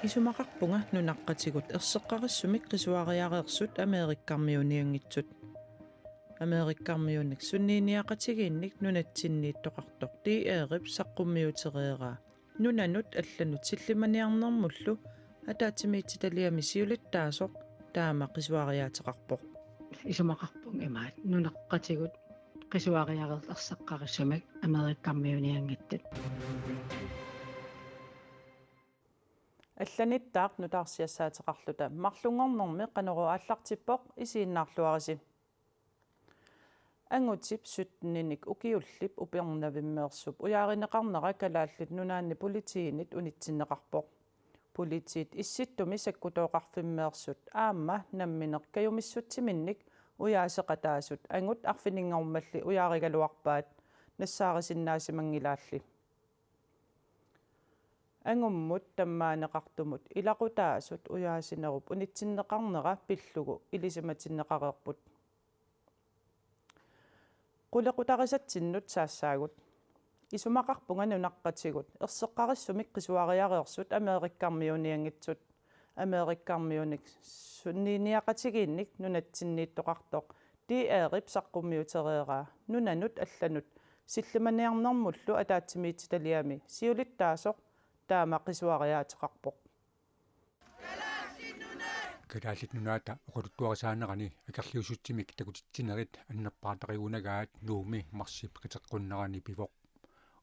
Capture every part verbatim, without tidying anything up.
Isumaqarpunga nunaqqatigut erseqqarissumik qisuariareersut Amerikkarmiunianngitsut. Amerikkarmiunik sunniiniaqatigiinnik nunatsinniittoqartoq D R-ip saqqummiutereeraa nunanut allanut sillimaniarnermullu ataatsimiititaliami siulittaasoq taama qisuariaateqarpoq. Isumaqarpunga imaat nunaqqatigut qisuariareersut erseqqarissumik Amerikkarmiunianngitsut. Allanittaaq nutaarsiassaateqarluta marlunngornermi Qanorooq aallartippoq, isiginnaarluarisi. Angutip sytteninik ukiullip Upernavimmeersup ujaarineqarnera Kalaallit Nunaanni politiinit unitsinneqarpoq. Politiit Issittumi sakkutooqarfimmeersut aamma nammineq kajumissutsiminnik ujaaseqataasut angut arfininngormalli ujaarigaluarpaat, nassaarisinnaasimanngilaalli. Angummut tammaaneqartumut ilaqutaasut ujaasinerup unitsinneqarnera pillugu ilisimatinneqareerput. Qulequtarisatsinnut saassaagut. Isumaqarpunga nunaqqatigut erseqqarissumik qisuariareersut Amerikkarmiunianngitsut. Amerikkarmiunik sunniiniaqatigiinnik nunatsinniittoqartoq D R-ip saqqummiutereeraa nunanut allanut sillimaniarnermullu ataatsimiititaliami siulittaasoq taama qisuariaateqarpoq. Kalaallit Nunaata oqaluttuarisaanerani akerliussutsimik takutitsinerit annerpaartarigunagaat Nuummi marsip qiteqqunnerani pivoq.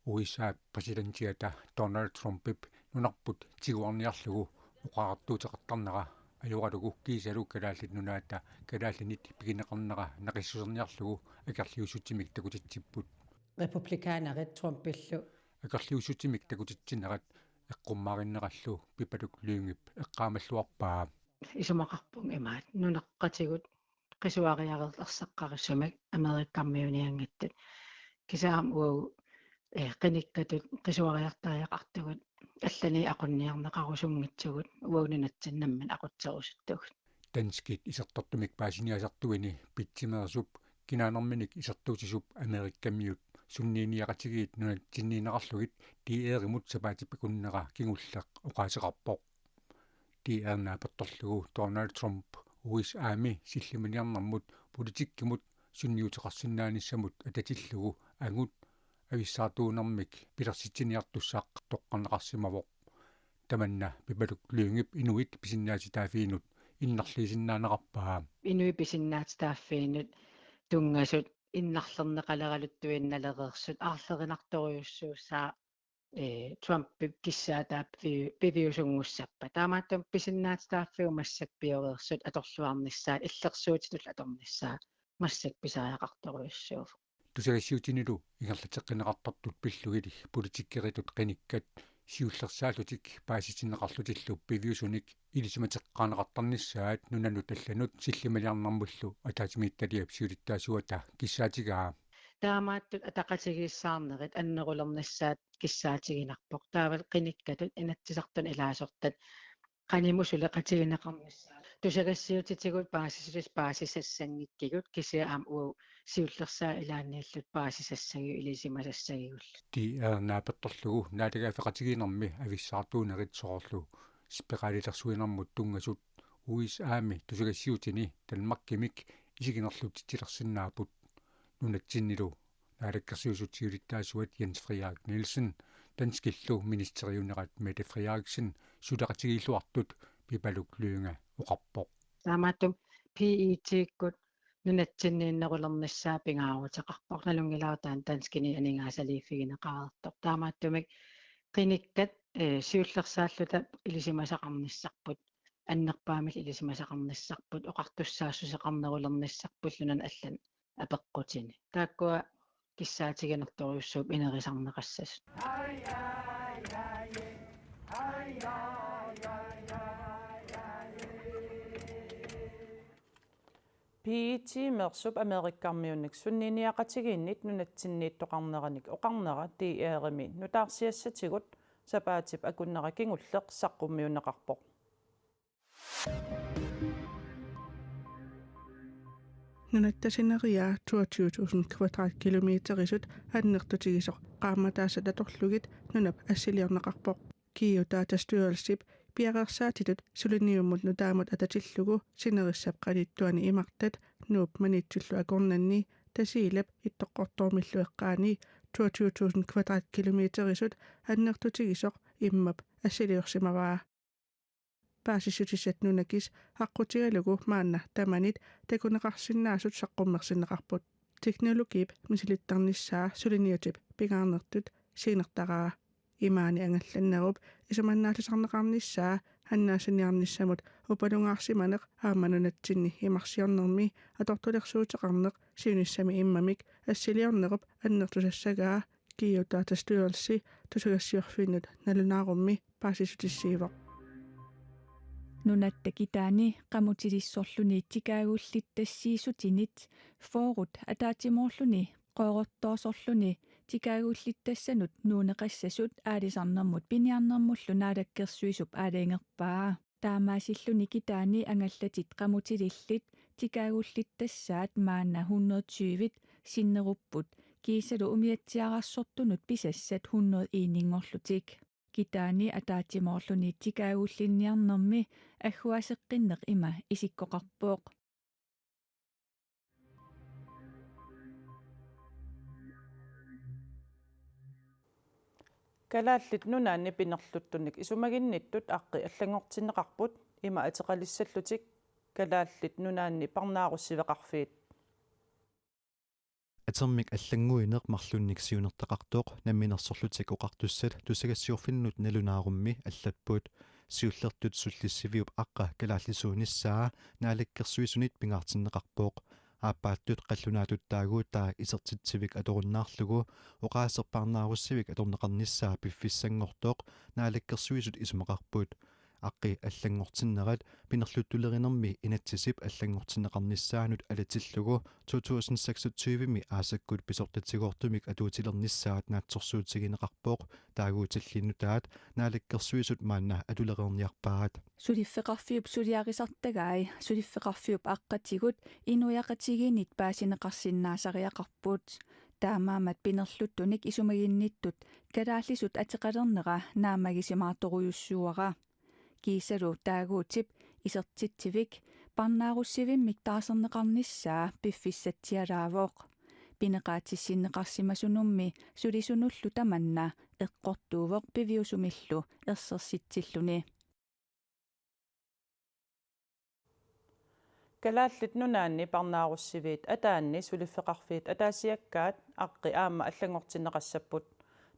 U S A-p præsidentiata Donald Trumpip nunarput tiguarniarlugu oqariartuuteqartarnera ajoralugu kiisalu Kalaallit Nunaata kalaallinit pigineqarnera naqissuserniarlugu akerliussutsimik takutitsipput. Republikanerit Trumpillu. Akerliussutsimik takutitsinerat eqqummaarinnerallu Pipaluk Lyngep eqqaamalluarpaa. Isumaqarpunga imaat nunaqqatigut qisuariareersut erseqqarissumik Amerikkarmiunianngitsut. Kisianni uagut, eh, qinikkatut qisuariartariaqartugut, allani aqunniarneqarusunngitsugut, uagut nunatsinni nammineq aqutserusuttugut. Danskit isertortumik paasiniasartuini pitsimeersup kinaanerminik isertuutisup Amerikkamiut sunniiniaqatigiit nunatsinniinnarlugit D R-imut sapaatip akunnera kingulleq oqaaseqarpoq. D R naapertorlugu Donald Trump U S A-mi sillimaniarnermut politikkimut sunniuteqarsinnaanissamut atatillugu angut avissaartuunermik pilersitsiniartussaq toqqarneqarsimavoq. Tamanna Pipaluk Lyngep inuit pisinnaatitaaffiinut innarliisinnaanerarpaa. Inuit pisinnaatitaaffiinut tunngasut innarlerneqaleraluttuinnalereersut aarlerinartorujussuussaaq, eh, Trumpip kissaataap pivi-, piviusunngussappat. Taamaattumik pisinnaatitaaffiup massakkut pioreersut atorluarnissaat, illersuutitullu atornissaat massakkut pisariaqartorujussuuvoq. Tusagassiutinilu ingerlateqqinneqartartut pillugit politikkeritut qinikkat siullersaallutik paasitinneqarlutillu piviusunik ilisimateqqaaneqartarnissaat nunanut allanut sillimaniarnermullu ataatsimiititaliap siulittaasuata kissaatigaa. Taamaattut ataqatigiissaarnerit annerulernissaat kissaatiginarpoq. Taavalu qinikkatut Inatsisartuni ilaasortat qanimut suleqatigineqarnissaat. Tusagassiutitigut paasissutis paasisassanngikkigut kisianni aamma uagut siullersaat ilaanniilluta paasisassagigut ilisimasassagigulluta. D R naapertorlugu naalagaaffeqatigiinnermi avissaartuunerit soorlu spiralilersuinermut tunngasut U S A-mi tusagassiutini Danmarkimik isiginerlutsitsilersinnaapput. Nunatsinnilu naalakkersuisut siulittaasuat Jens Frederik Nielsen, danskillu ministeriunerat Mette Frederiksen suleqatigiilluartut Pipaluk Lynge oqarpoq. Taamaattumik P E T-kkut nunatsinniinnerulernissaa pingaaruteqarpoq, nalunngilara taanna danskini aningaasaliiffigineqareersoq. Taamaattumik qinikkat, eh, siullersaalluta ilisimasaqarnissarput, annerpaamik ilisimasaqarnissarput, oqartussaassuseqarnerulernissarput nunanut allanut apeqqutini. Taakkua kissaatiginartorujussuupput inerisarneqassasut. P E T-meersup Amerikkarmiunik sunniiniaqatigiinnit nunatsinniittoqarneranik oqarnera D R-imi nutaarsiassatigut sapaatip akunnera kingulleq saqqummiunneqarpoq. Nunatta sineriaa toogtyve tusind kvadratkilometerisut annertutigisoq qaammataasat atorlugit nunap assiliorneqarpoq. Geodatastyrelsip Piareersaatitut suliniummut nutaamut atatillugu sinerissap qanittuani imartat Nuup Maniitsullu akornanni Tasiilap Ittoqqortoormillu eqqaani toogtyve tusind kvadratkilometerisut annertutigisoq immap assiliorsimavaa. Paasissutissat nunakis aqqutigalugu maanna tamanit takuneqarsinnaasut saqqummersinneqarput. Teknologiip misilittarnissaa suliniutip pingaarnertut siinertaraa. Imaani angallannerup isumannaallisarneqarnissaa annaassiniarnissamut upalungaarsimaneq aamma nunatsinni imarsiornermi atortulersuuteqarneq siunissami immamik assiliornerup annertusassagaa Geodatastyrelsi tusagassiorfinnut nalunaarummi paasissutissiivoq. Nunatta kitaani qamutilissorluni tikaagullittassiissutinit fyrret ataatsimoorluni qoorortoosorluni tikaagullittassannut nuunneqassasut aalisarnermut piniarnermullu Naalakkersuisup aalajangerpaa. Taamaasilluni kitaani angallatit qamutilillit tikaagullittassat maanna hundrede tyve sinnerupput kiisalu umiatsiaararsortunut pisassat hundrede en-inngorlutik. Kitaani ataatsimoorluni tikaagullinniarnermi agguaaseqqinneq ima isikkoqarpoq. Kalaallit Nunaanni pinerluttunik isumaginnittut aqqi allanngortinneqarput ima ateqalissallutik Kalaallit Nunaanni parnaarussiveqarfiit. Atermik allannguineq marlunnik siunertaqartoq Namminersorlutik Oqartussat tusagassiorfinnut nalunaarummi allapput. Siullertut sullissiviup aqqa kalaallisuunissaa Naalakkersuisunit pingaartinneqarpoq. Aappaattut qallunaatut taaguutaa isertitsivik atorunnaarlugu oqaaseq parnaarussivik atorneqarnissaa piffissanngortoq Naalakkersuisut isumaqarput. Aqqi allanngortinnerat pinerluttulerinermi inatsisip allanngortinneqarnissaanut alatillugu to tusind seksogtyve-mi aasakkut pisortatigoortumik atuutilernissaat naatsorsuutigineqarpoq taaguutillit nutaat Naalakkersuisut maanna atulereerniarpaat. Suliffeqarfiup suliarisartagai suliffeqarfiup aqqatigut inuiaqatigiinnit paasineqarsinnaasariaqarput. Taamaammat pinerluttunik isumaginnittut kalaallisut ateqalernera naammagisimaartorujussuuara. Kiisalu taaguutip isertitsivik parnaarussivimmik taarserneqarnissaa piffissatsialaavoq. Pineqaatissinneqarsimasunummi sulisunullu tamanna eqqortuuvoq piviusumillu ersersitsilluni. Kalaallit Nunaanni parnaarussiviit ataanni suliffeqarfiit ataasiakkaat aqqi aamma allanngortinneqassapput.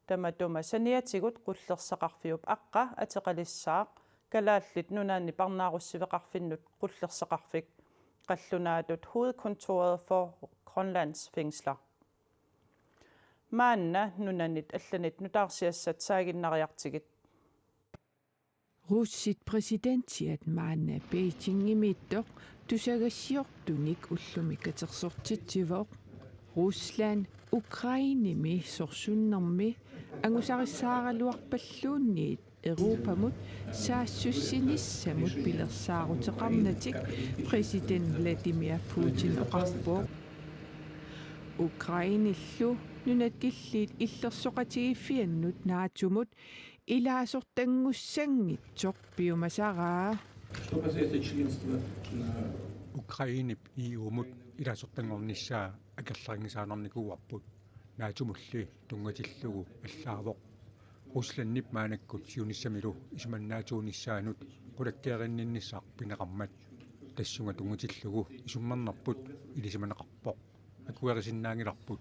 Tamatuma saniatigut qullersaqarfiup aqqa ateqalissaaq Kalaallit Nunaanni parnaarussiveqarfinnut qullersaqarfik qallunaatut Hovedkontoret for Grønlands Fængsler. Maanna nunanit allanit nutaarsiassat saaginnariartigit. Russit præsidentiat maanna Beijingimiittoq tusagassiortunik ullumi katersortitsivoq. Rusland Ukrainemi sorsunnermi angusarissaaraluarpalluunniit Europamut saassussinissamut pilersaaruteqarnatik præsident Vladimir Putin oqarpoq. Ukrainillu nunat killiit illersoqatigiiffiannut NATOmut ilaasortanngussanngitsoq piumasaraa. Что касается членства, э, Ukrainep E U-mut ilaasortanngornissaa akerlerinngisaannarnikuuarput, NATOmulli tunngatillugu allaavoq. Ruslandip maannakkut siunissamilu isumannaatsuunissaanut qulakkeerinninnissaq pineqarmat tassunga tunngatillugu isummernerput ilisimaneqarpoq. Akuerisinnaanngilarput.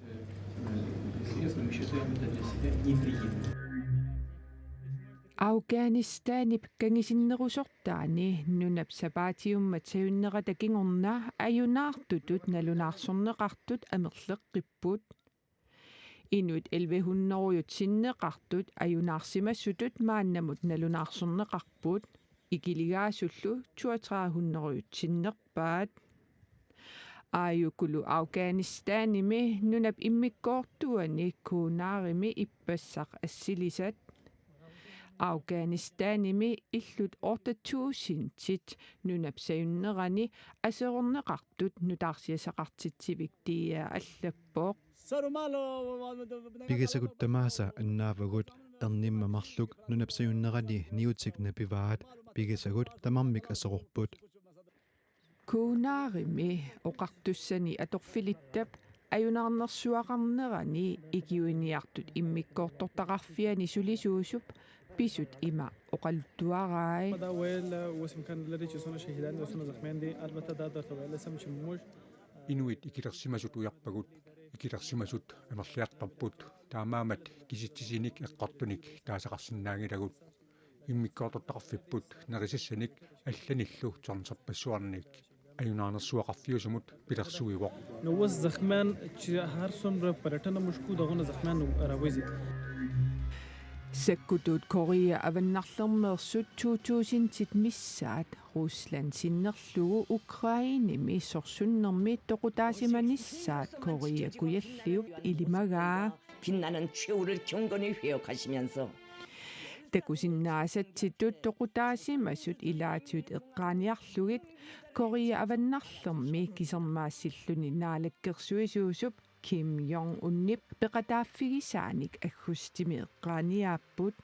Afghanistanip kangisinnerusortaani nunap sapaatiummat sajunnerata kingorna ajunaartutut nalunaarsorneqartut amerleqqipput. Inuit elleve hundrede sinneqartut ajunaarsimasutut maannamut nalunaarsorneqarput. Ikiligaasullu toogtredive hundrede sinnerpaat. Aajukulu Afghanistanimi nunap immikkoortuani Kunarimi ippassaq assilisat. Afghanistanimi illut otte tusindit nunap sajunnerani aserorneqartut nutaarsiassaqartitsivik D R allappoq. Pigisagut tamaasa annaavagut ernimma marluk nunap sajunnerani niutik napivaat. pigisagut tamarmik aserorput. Kuunaarimi oqartussani atorfilittap ajunaarnersuaqarnerani ikiuiniartut immikkoortortaqarfiani sulisuusup pisut ima oqaluttuarai. Inuit ikilersimasut ujarpagut, ikilersimasut amerliartorput, taamaammat kisitsisinik eqqortunik taasaqarsinnaanngilagut. Immikkoortortaqarfipput nerisassanik allanillu tonserpassuarnik ajunaarnersuaqarfiusumut pilersuivoq. Нуус захман чи харсун рэ паратана мушку дагуна захман равизит. Sakkutuut Korea Avannarlermeersut to tusindit missaat Rusland sinnerlugu Ukrainemi sorsunnermi toqutaasimanissaat Korea Kujalliup ilimagaa. 빛나는 최후를 경건히 회역하시면서 Takusinnaasatsitut toqutaasimasut ilaatigut eqqaaniarlugit Korea Avannarlermi kisermaassilluni naalakkersuisuusup Kim Jong-unip peqataaffigisaanik aggustimi eqqaaniaapput.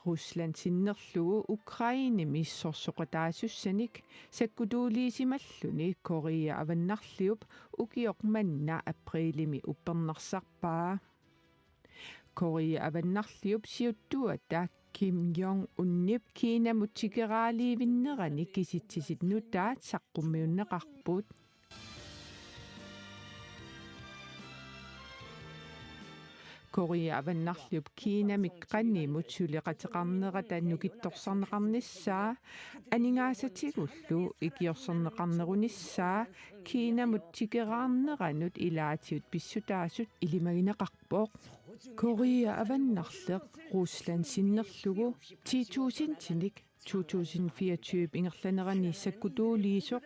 Rusland sinnerlugu Ukrainemi sorsoqataasussanik sakkutuuliisimalluni Korea Avannarliup ukioq manna aprilimi uppernarsarpaa. Korea Avannarliup siuttuata Kim Jong-unip Kinamut tikeraaliivinnerani kisitsisit nutaat saqqummiunneqarput. Korea Avannarliup Kinamik qanimut suleqateqarnerata nukittorsarneqarnissaa aningaasatigullu ikiorserneqarnerunissaa Kinamut tikeraarneranut ilaatigut pissutaasut ilimagineqarpoq. Korea Avannarleq Rusland sinnerlugu ti tusindinik to tusind fireogtyve ingerlanerani sakkutuuliisoq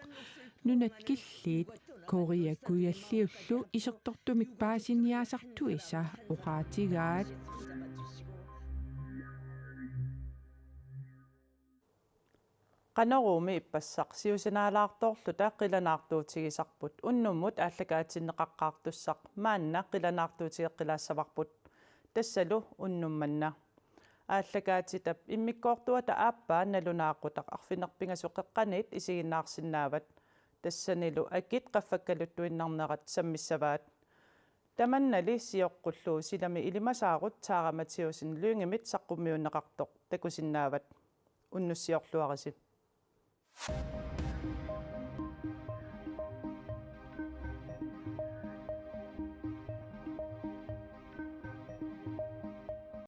nunat killiit Korea Kujalliullu isertortumik paasiniaasartuisa oqaatigaat. Qanoruumi ippassaq siusinaalaartoorluta qilanaartuutigisarput unnummut aallakaatinneqaqqaartussaq maanna qilanaartuutigeqqilaassavarput. Tassalu unnummanna. Aallakaatitap immikkoortuata aappaa nalunaaqutaq arfineq-pingasut qeqqaniit isiginnaarsinnaavat. Tassanilu akit qaffakkaluttuinnarnerat sammissavaat. Tamannali sioqqullugu silami ilimasaarut Tara Mathæussen Lyngemit saqqummiunneqartoq takusinnaavat. Unnussiorluarisi.